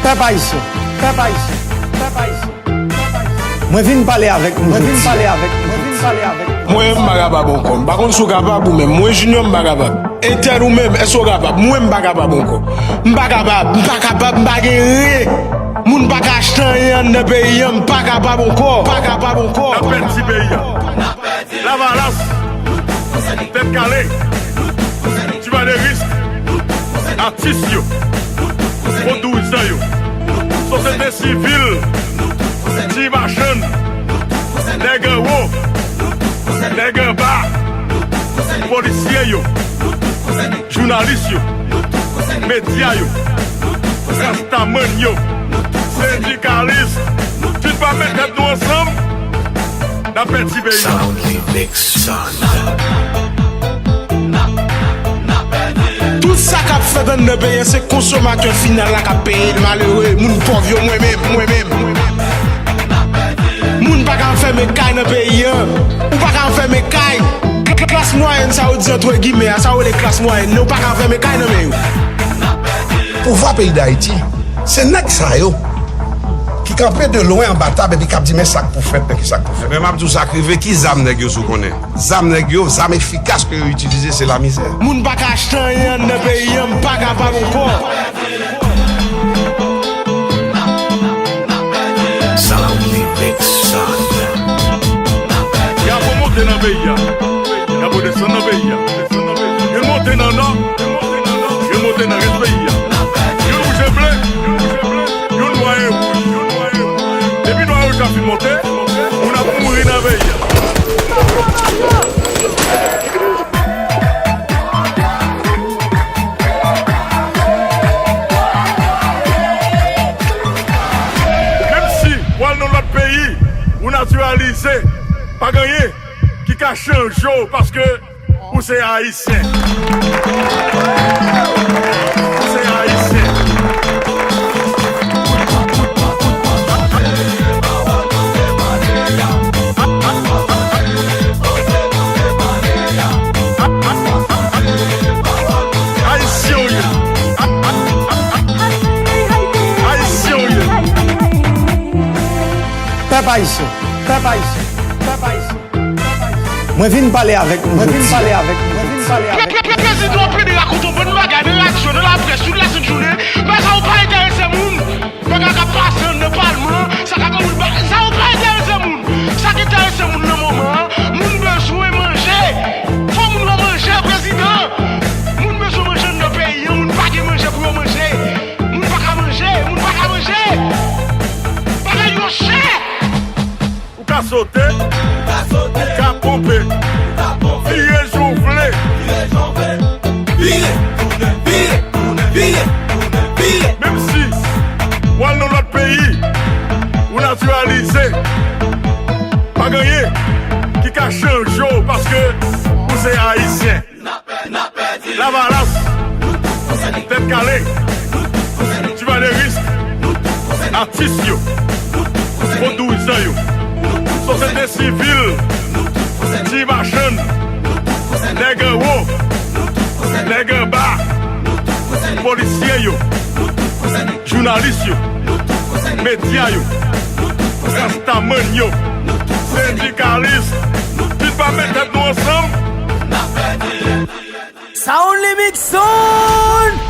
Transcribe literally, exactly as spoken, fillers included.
Pèp ayisyen, pèp ayisyen, pèp ayisyen, pèp ayisyen. Mwen vin pale avèk nou jodi a. Mwen vin pale avèk nou, mwen vin pale avèk nou. Mwen menm m pa kapab ankò. M pa konn si w kapab ou menm. Mwen Junior m pa kapab. Entèl ou menm, èske w kapab? Mwen m pa kapab ankò. M pa kapab, m pa kapab, m pa gen ren. Moun pa ka achte anyen anndan peyi an, m pa kapab ankò. Pa kapab ankò. N ap pèdi peyi a. Lavalas, Tèt Kale, Ti Valeris, atis yo, vodouyizan yo, sosyete sivil, ti machann, nèg anwo, nèg anba, polisye yo, jounalis yo, medya yo, rastaman yo, sendikalis, si n pa met tèt nou ansanm, n ap pèdi peyi a. Sound Remix Sound. Tout sa k ap fèt anndan peyi an, se konsomatè final la k ap peye l, malere, moun pòv yo, mwen menm, mwen menm. Moun pa ka anfèmen kay nan peyi an. Ou pa ka anfèmen kay. Klas mwayèn sa yo di antre gimè a, sa yo rele klas mwayèn nan, ou pa ka anfèmen kay nan men yo. Pouvwa peyi Dayiti, se nèg sa yo ki kanpe de lwen anba tab epi k ap di, "Men sa k pou fèt, men ki sa k pou fèt." Men m ap di w sa k rive, ki zam nèg yo sou konnen? Zam nèg yo, zam efikas ke yo itilize, se lamizè. Moun pa ka achte anyen anndan peyi an, m pa kapab ankò. Sound Remix Sound. Gabo monte nan peyi a. Gabo desann nan peyi a. Youn monte nan nò, youn monte nan rès peyi a. Youn wouj e ble, youn nwa e wouj. Depi nwa e wouj la fin monte, moun ap mouri nan peyi a. Menm si w al nan lòt peyi, ou natiralize, pa gen anyen ki ka chanje w paske ou se Ayisyen. Ou se Ayisyen. Ayisyen w ye. Ayisyen w ye. Pèp ayisyen, pèp ayisyen, pèp ayisyen. Mwen vin pale avèk nou jodi a. Mwen vin pale avèk nou, mwen vin pale avèk nou. Pre-, pre-, pre-, prezidan Pedro rakonte yon bann bagay nan radyo, nan laprès, tout la sent jounen. Men sa yo pa enterese moun. Bagay k ap pase anndan palman, sa k ap, moun pa, sa yo pa enterese moun. Sa k enterese moun nan moman an, moun bezwen manje. Fò moun yo manje, prezidan. Moun bezwen manje anndan peyi an, moun pa gen manje pou yo manje. Moun pa ka manje, moun pa ka manje. Bagay yo chè. Ou ka sote, ou ka ponpe, vire jan w vle. Vire, tounen, vire, tounen, vire, tounen, vire. Menm si w al nan lòt peyi, ou natiralize, pa gen anyen ki ka chanje w paske ou se Ayisyen. Lavalas, Tèt Kale, Ti Valeris, atis yo, vodouyizan yo, sosyete sivil, ti machann, nèg anwo, nèg anba, polisye yo, jounalis yo, medya yo, rastaman yo, sendikalis, si n pa met tèt nou ansanm, Sound Remix Sound!